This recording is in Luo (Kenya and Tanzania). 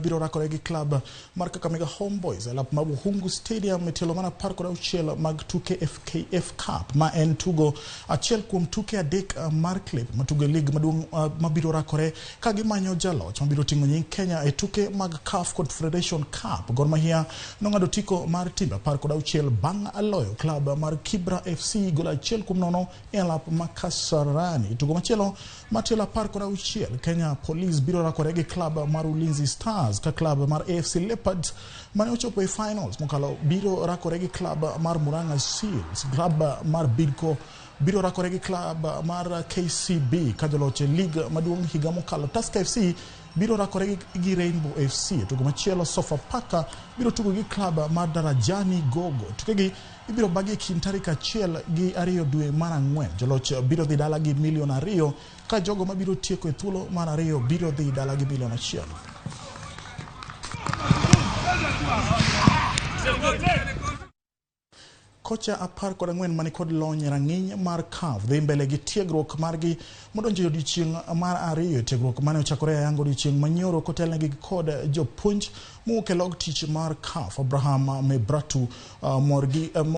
biro rakore gi klab mar Kakamega Homeboys e lap mar Bukhungu Stadium e tielo mar 16 mag tuke FKF Cup, ma en tugo achiel kuom tuke adek mar klebe matugo e lig maduong' mabiro rakore ka gimanyo jaloch mabiro ting'o nying Kenya e tuke mag CAF Confederation Cup. Gor Mahia nong'ado otiko mar timbe 16 bang' loyo klab mar Kibra FC gol 1-0 e alap ma Kasarani. Tugo machielo mar tielo 16, Kenya Police biro rakore gi klab mar Ulinzi Stars, ka klab mar AFC Leopards mane ochopo e finals mokalo biro rakore gi klab mar Murang'a Seals. Klab mar Bidco biro rakore gi klab mar KCB, ka joloch e lig maduong' higa mokalo Tusker FC biro rakore gi Rainbow FC. Tugo machielo, Sofapaka biro tugo gi klab mar Darajani Gogo. Tukegi ibiro bagi e kind tarik 1 gi 2 dwe mar 4. Joloch biro dhi dala gi milion 2, ka jogo mabiro tieko e thuolo mar 2 biro dhi dala gi milion 1. Kocha 14 manikod lony e rang'iny mar CAF dhi mbele gi tiegruok margi modonjo e odiochieng' mar 2. Tiegruok mane ochakore ayanga odiochieng' manyoro kotelnegi kod jopuonj mowuok e log tich mar CAF Abraham Mebratu morgi.